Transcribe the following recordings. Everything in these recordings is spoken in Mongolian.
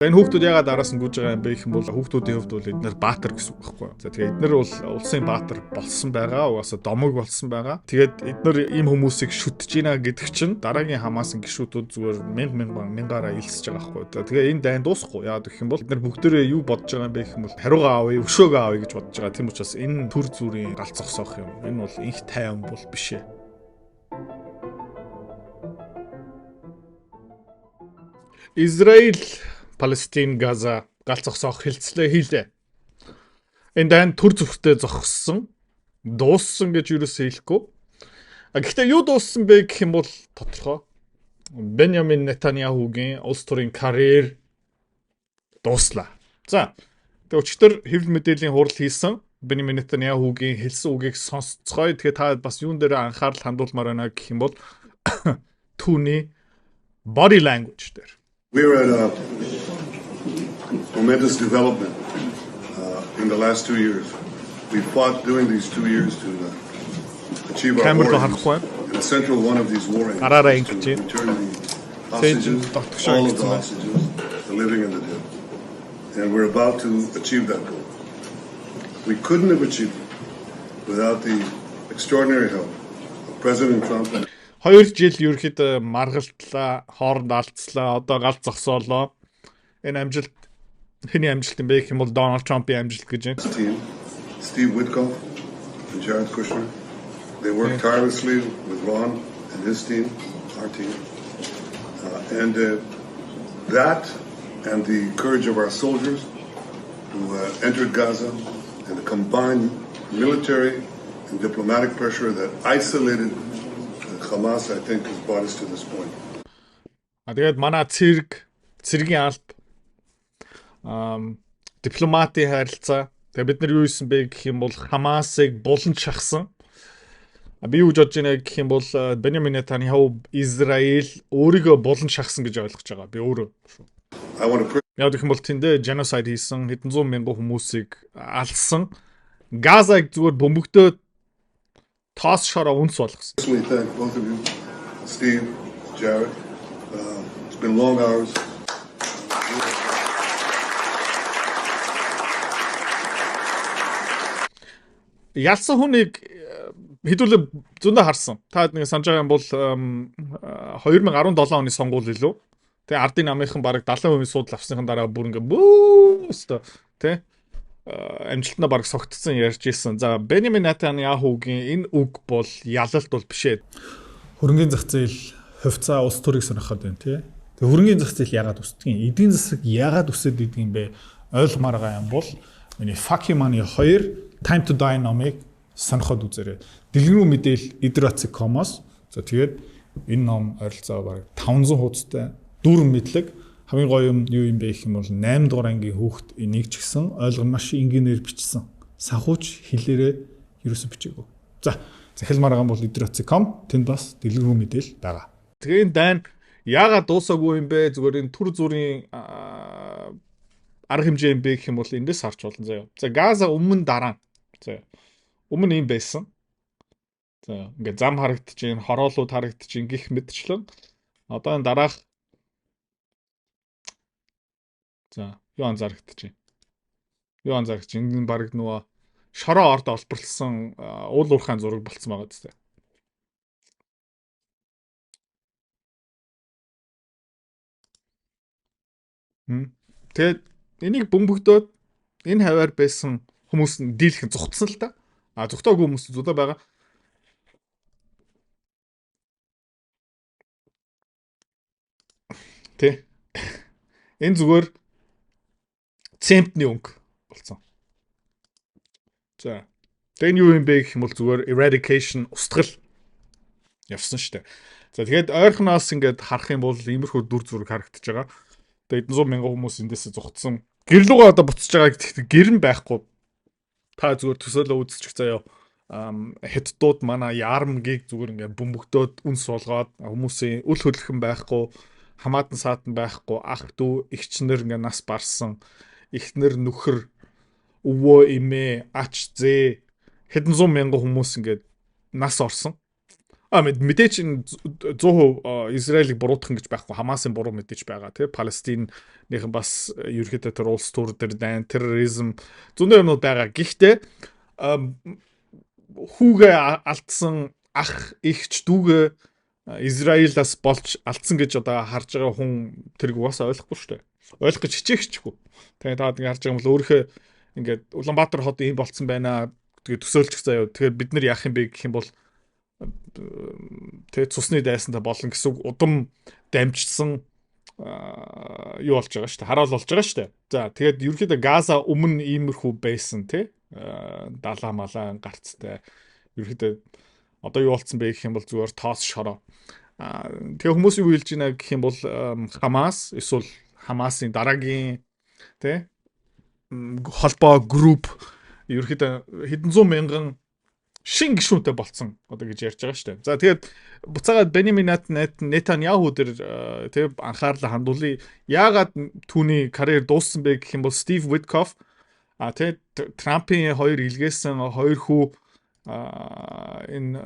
Энэ хүүхдүүд ягаад араас нь гүйж байгаа юм бэ гэх юм бол хүүхдүүдийн хувьд бол эднэр баатар гэсэн үг байхгүй юу. За тэгээ эднэр бол улсын баатар болсон байгаа. Угаасаа домог болсон байгаа. Тэгээд эднэр ийм хүмүүсийг шүтж гинэ гэдэг чинь дараагийн Хамасын гишүүдүүд зүгээр мянга мянга мянгаараа илсэж байгаа байхгүй юу. За тэгээ энэ дайн дуусахгүй. Яагаад гэх юм бол эднэр бүгдээрээ юу бодож байгаа юм бэ гэх юм бол хариугаа авъя, өшөөгөө авъя гэж бодож байгаа. Тийм учраас энэ төр зүрийн галт зогсоох юм. Энэ бол инх тайван бол биш ээ. Израиль Палестин, Газа гал зогсоох хэлцлээ хийлээ. Энэ дайн төр зүрхтэй зогссон, дууссан гэж юусоо хэлэхгүй. А гэхдээ юу дууссан бэ гэх юм бол тодорхой. Беньямин Нетаньяхугийн улс төрийн карьер дууслаа. За тэгээ өчигдөр хэвлэл мэдээллийн хурал хийсэн Беньямин Нетаньяхугийн хэлсэн үгийг сонсцгоё. Тэгэхээр та бас юун дээр анхаарал хандуулмаар байна гэх юм бол түүний body language дээр. We're at a momentous development in the last 2 years. We fought during these 2 years to achieve our Камер war руу aims. харахгүй. And a central one of these war aims Гараараа is to ингэж байна. return the Цээж hostages, дотгошоо all of the ингэсэн байна. hostages, the living and the dead. And we're about to achieve that goal. We couldn't have achieved it without the extraordinary help of President Trump and 2 жил ерөөхдөө маргалтлаа, хооронд алдслаа, одоо гал зогсоолоо. Энэ амжилт хэний амжилт юм бэ гэх юм бол Дональд Трампын амжилт гэж байна. his team, Steve Witkoff and Jared Kushner. They worked tirelessly with Ron and his team, our team. And that and the courage of our soldiers who entered Gaza and the combined military and diplomatic pressure that isolated Hamas, I think, has brought us to this point. А тэгээд манай цэрэг, цэргийн алба, дипломатын харилцаа. Тэгээд бид нар юу хийсэн бэ гэх юм бол Хамасыг булан шахсан. Би юу гэж бодож байна гэх юм бол Беньямин Нетаньяху Израиль өөрийгөө булан шахсан гэж ойлгож байгаа. Би өөрөө. I want to Яг гэх юм бол тэндээ genocide хийсэн, хэдэн зуун мянган хүмүүсийг алсан. Газаг зүгээр бөмбөгдөө тоос шороо үнс болгосон. personally thank both of you, Steve, Jared. It's been long hours. Ялсан хүнийг хэдүүлээ зөндөө харсан. Та нэг санаж байгаа юм бол 2017 оны сонгуул илүү. Тэгээ ардын намынхан бараг 70% суудал авсныхан дараа бүр ингээ бүү өстө тэ амжилтнаа бараг согтцсон ярьж исэн. За Беньямин Нетаньяхугийн энэ үг бол ялалт бол биш ээ. Хөрөнгөний зах зээл хувьцаа улс төрийг сонирхоод байна тий. Тэгээ хөрөнгөний зах зээл яагаад өсдөг юм? Эдийн засаг яагаад өсөд идэг юм бэ? Ойлгомоор байгаа юм бол миний Fuck You Money 2 Time to Die номыг сонирхоод үзээрэй. Дэлгэрэнгүй мэдээлэл idratsi.com-оос. За тэгээд энэ ном ойролцоогоо бараг 500 хуудастай дүүрэн мэдлэг. Хамгийн гоё юм юу юм бэ гэх юм бол 8 дугаар ангийн хүүхэд энийг ч гэсэн ойлгоно маш энгийнээр бичсэн. Санхүүч хэлээрээ ерөөсө бичээгүй. За захилмаар байгаа бол idratsi.com тэнд бас дэлгэрэнгүй мэдээлэл байгаа. Тэгээ энэ дайн яагаад дуусаагүй юм бэ? Зүгээр энэ төр зүрийн арга хэмжээ юм бэ гэх юм бол эндээс харж болно заяа. За Газа өмнө дараа. За өмнө юм байсан. За ингээ зам харагдчихээн, хороолууд харагдчихээн гих мэтчлэн. Одоо энэ дараах за юу анзаарагдчихээн. Юу анзаарагдчихээн. Энэ баг нөгөө шороо орд олборлсон уул уурхайн зураг болцсон байгаа зү. Тэгээд энийг бөмбөгдөөд энэ хаваар байсан хүмүүс нь дийлхэн зүхтсэн л та. А зүхтаагүй хүмүүс зүдэ байгаа. Тэ. Энэ зүгээр цементний өнгө болсон. За. Тэгээ энэ юу юм бэ гэх юм бол зүгээр eradication устгал явсан шүү дээ. За тэгээд ойрхоноос ингээд харах юм бол иймэрхүү дүр зураг харагдаж байгаа. Тэгээд хэдэн зуун мянган хүмүүс эндээсээ зүхтсэн. Гэр лүүгээ одоо буцаж байгаа гэхдээ гэр нь байхгүй. Та зүгээр төсөөлөө үзчих заяа. Хятадууд манай яармгийг зүгээр ингээд бөмбөгдөөд үнс болгоод хүмүүсийн үл хөдлөхөн байхгүй, хамаатан саатан байхгүй, ах дүү эгчнэр ингээд нас барсан, эхнэр нөхөр, өвөө эмээ, ач зээ хэдэн зуун мянган хүмүүс ингээд нас орсон. А мэдээч энэ 100% Израилийг буруутгах гэж байхгүй, Хамасын буруу мэдээж байгаа, тий. Палестинийхэн бас ерөөхдөө тэр улс төр дээр дайн, терроризм, зөндөө юмнууд байгаа. Гэхдээ хүүгээ алдсан, ах эгч дүүгээ Израилаас болж алдсан гэж одоо харж байгаа хүн тэрг угаасаа ойлгохгүй шүү дээ. Ойлгох гэж хичээхчгүй. Тэгээ та ингэ харж байгаа юм бол өөрийнхөө ингээд Улаанбаатар хот ийм болцсон байна. Тэгээ төсөөлчих заяа. Тэгэхээр бид нар яах юм бэ гэх юм бол, тэ, цусны дайсантай болно гэсэн үг, удам дамжсан юу болж байгаа шүү дээ. Хараал болж байгаа шүү дээ. За, тэгээд ерөнхийдөө Газа өмнө иймэрхүү байсан, тий. Далаа малаа гарцтай. Ерөнхийдөө одоо юу болцсон бэ гэх юм бол зүгээр тоос шороо. Тэгээ хүмүүс юу хэлж байна гэх юм бол Хамас эсвэл Хамасын дараагийн, тий, холбоо групп ерөнхийдөө хэдэн зуун мянган шин гишүүнтэй болцсон одоо гэж ярьж байгаа шүү дээ. За, тэгээд буцаагаад Бенjamin Нетаньяху дээр, тий, анхаарлаа хандуулъя. Яагаад түүний карьер дууссан бэ гэх юм бол Стив Witkoff, тий, Трампын хоёр илгээсэн хоёр хүү энэ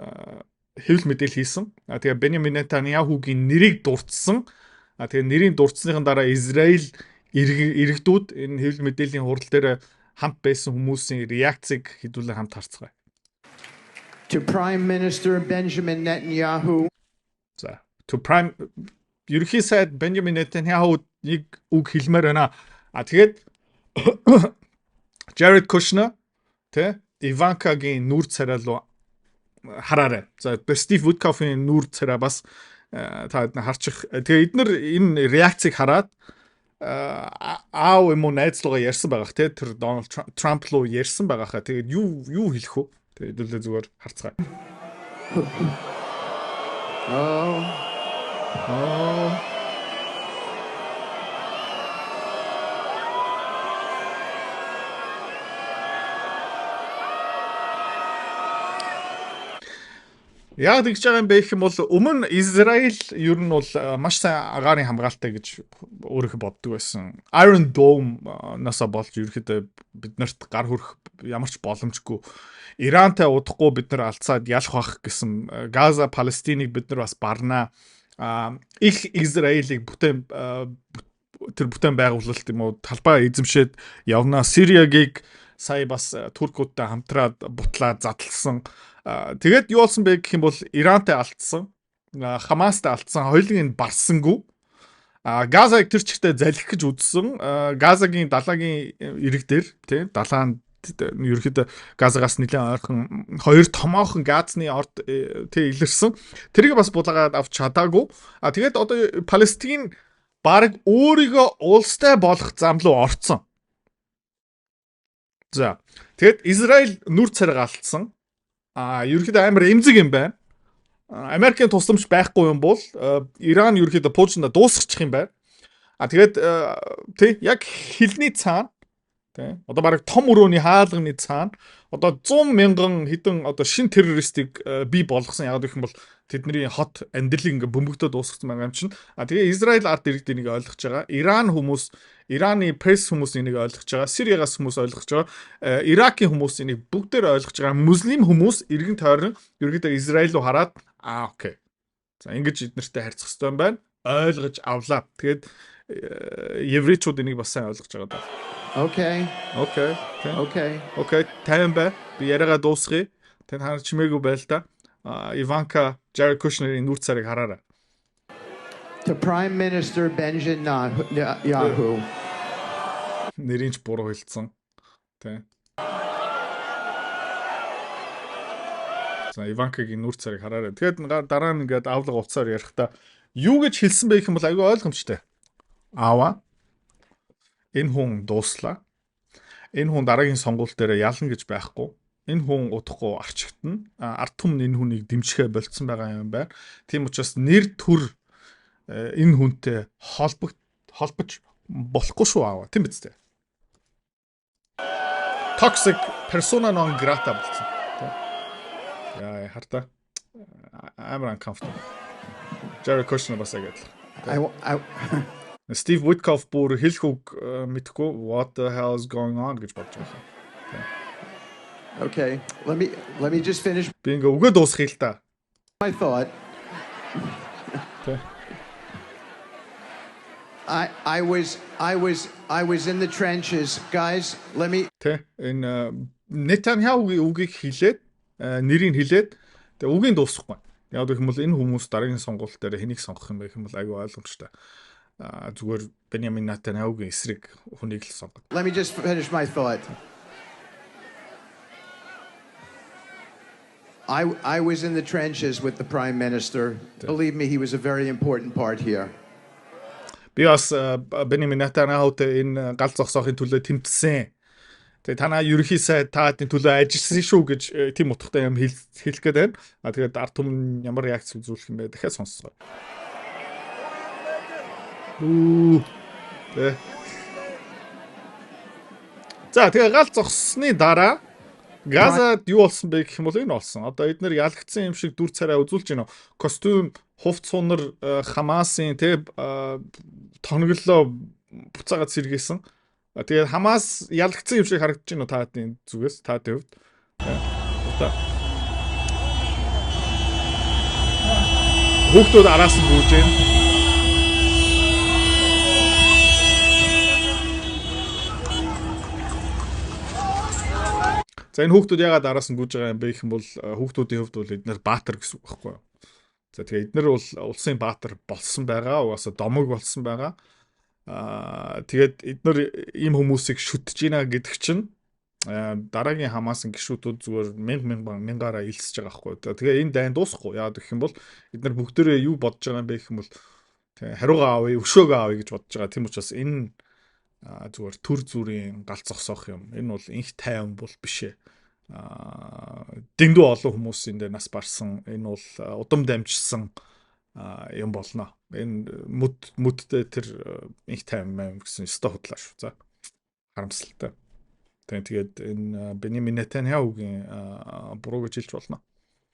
хэвлэл мэдээлэл хийсэн. Тэгээ Бенjamin Нетаньяхугийн нэрийг дурдсан. Тэгээ нэрийг дурдсныхан дараа Израиль иргэдүүд энэ хэвлэл мэдээллийн хурал дээр хамт байсан хүмүүсийн реакцийг хэдүүлээ хамт харцгаая. To Prime Minister Benjamin Netanyahu. За, to Prime ерөнхий сайд Бенjamin Netanyahu нэг үг хэлмээр байна. А тэгээд Jared Kushner, тэ, Ivanka-гийн нүүр царай руу хараарай. За, Steve Witkoff-ийн нүүр царай бас та харчих. Тэгээ эднэр энэ реакцийг хараад аав юм уу найз руугаа ярьсан байгаах, те, тэр Дональд Трамп руу ярьсан байгаахаа. Тэгээд юу юу хэлэх вэ? Тэгээд хэдүүлээ зүгээр харцгаая. Oh. Oh. Яг тэгж байгаа юм бэ гэх юм бол өмнө Израиль ер нь бол маш сайн агаарын хамгаалалтай гэж өөрөөхөө боддог байсан. Iron Dome-ноосоо болж ерөөхдөө бид нарт гар хүрэх ямар ч боломжгүй. Ирантай удахгүй бид нар алцаад ялах бах гэсэн. Газа, Палестиныг бид нар бас барнаа. Их Израилийг бүтээн тэр бүтээн байгуулалт юм уу талбай эзэмшээд явна. Сириагийг сая бас туркуудтай хамтраад бутлаа задлсан. Тэгээд юу болсон бэ гэх юм бол Ирантай алдсан, Хамастай алдсан, хоёулыг нь барсангүй. А Газаг тэр чигтээ залхих гэж үзсэн. Газагийн далаагийн ирэг дээр, тий, далаан ерөөхдөө Газагаас нэлээд ойрхон хоёр томоохон газны орд, тий, илэрсэн. Тэрийг бас булаагаад авч чадаагүй. А тэгээд одоо Палестин баг өөрийгөө улстай болох зам руу орцсон. За. Тэгээд Израиль нүр цариг алдсан. А ерөөхдөө амар эмзэг юм байна. Америкийн тусламж байхгүй юм бол Иран ерөөхдөө пуужнда дуусгачих юм байна. А тэгээд, тий, яг хилний цаана, тий, одоо бараг том өрөөний хаалганы цаана одоо 100 мянган хэдэн одоо шин террористийг бий болгосон. Яг гэх юм бол тэдний хот амьдралыг ингээ бөмбөгдөө дуусгасан байгаа юм чинь. А тэгээ Израиль ард иргэд энийг ойлгож байгаа. Иран хүмүүс, Ираны пресс хүмүүс энийг ойлгож байгаа. Сириагаас хүмүүс ойлгож байгаа. Иракийн хүмүүс энийг бүгдээр ойлгож байгаа. Муслим хүмүүс эргэн тойрон ерөөдөө Израиль руу хараад, аа, okay. За, ингэж эднэртэй харьцах хэрэгтэй юм байна. Ойлгож авлаа. Тэгээд еврейчүүд энийг бас сайн ойлгож байгаа даа. Okay. Okay. Okay. Okay. Тайван бай. Би яриагаа дуусгая. Тань хаа чимээгүй байл та. Иванка, Jared Kushner-ийн нүүр царайг хараарай. To Prime Minister Benjamin Netanyahu. Нэрийг ч буруу хэлсэн. Тэ. За, Иванкагийн нүүр царайг хараарай. Тэгээд дараа нь ингээд аавлага утсаар ярихдаа юу гэж хэлсэн бэ гэх юм бол айгүй ойлгомжтой. Аава, энэ хүн дууслаа. Энэ хүн дараагийн сонгуул дээр ялна гэж байхгүй. Энэ хүн удахгүй арчигдана. Ард түмэн энэ хүнийг дэмжихээ болцсон байгаа юм байна. Тийм учраас нэр төр энэ хүнтэй холбож болохгүй шүү, аава. Тийм биз дээ. Toxic persona non grata болсон. Яа, харта. Амар uncomfortable. Jared Kushner бас яг адилхан. Steve Witkoff бүр хэлэх үг мэдэхгүй, what the hell is going on гэж бодож байгаа. Okay. Let me just finish Би ингээ үгээ дуусгая л та. My thought. Тэ. I was in the trenches. Guys, let me Тэ, энэ Нетаньяхугийн үгийг хэлээд, нэрийг хэлээд, тэгээ үгийг дуусгахгүй. Яг гэх юм бол энэ хүмүүс дараагийн сонгуульд дээр хэнийг сонгох юм бэ гэх юм бол аюу ойлгомжтой. А зүгээр Беньямин Нетаньяхугийн эсрэг хүнийг л сонгоно. Let me just finish my thought. I was in the trenches with the prime minister. Believe me, he was a very important part here. Би бас Беньямин Нетаньяхутай энэ гал зогсоохын төлөө тэмцсэн. Тэгээ танаа ерөнхий сайд таадын төлөө ажилласан шүү гэж тийм утгатай юм хэлэх гээд байна. А тэгээд ард түмэн ямар реакц үзүүлэх юм бэ? Дахиад сонсгоо. Үу. Тэ. За, тэгээ гал зогссны дараа Газад юу болсон бэ гэх юм бол энэ болсон. Одоо эднэр ялагдсан юм шиг дүр царай үзүүлж байна. Костюм, хувц сунар, Хамасын тэ тоноглолоо буцаагаад сэргээсэн. Тэгээд Хамас ялагдсан юм шиг харагдаж байна таатын зүгээс, таатын хувьд. Одоо хүүхдүүд араас нь гүйж байна. За, энэ хүүхдүүд ягаад араас нь гүйж байгаа юм бэ гэх юм бол хүүхдүүдийн хувьд бол эднэр баатар гэсэн үг байхгүй юу? За, тэгээ эднэр бол улсын баатар болсон байгаа. Угаасаа домог болсон байгаа. Аа, тэгээд эднэр ийм хүмүүсийг шүтэж гинэ гэдэг чинь дараагийн Хамасын гишүүдүүд зүгээр мянга мянга мянгаараа илсэж байгаа байхгүй. Тэгээ энэ дайн дуусахгүй. Яагаад гэх юм бол эднэр бүгдээрээ юу бодож байгаа юм бэ гэх юм бол тэгээ хариугаа авъя, өшөөгөө авъя гэж бодож байгаа. Тийм учраас энэ зүгээр төр зүрийн гал зогсоох юм. Энэ бол инх тайван бол биш ээ. Дэндүү олон хүмүүс энэ дээр нас барсан. Энэ бол удам дамжсан юм болно. Энэ мүд мүдтэй тэр инх тайван гэсэн ёстой худлаа шүү. За, харамсалтай. Тэгээд энэ Беньямин Нетаньяхугийн буруу гэж хэлж болно.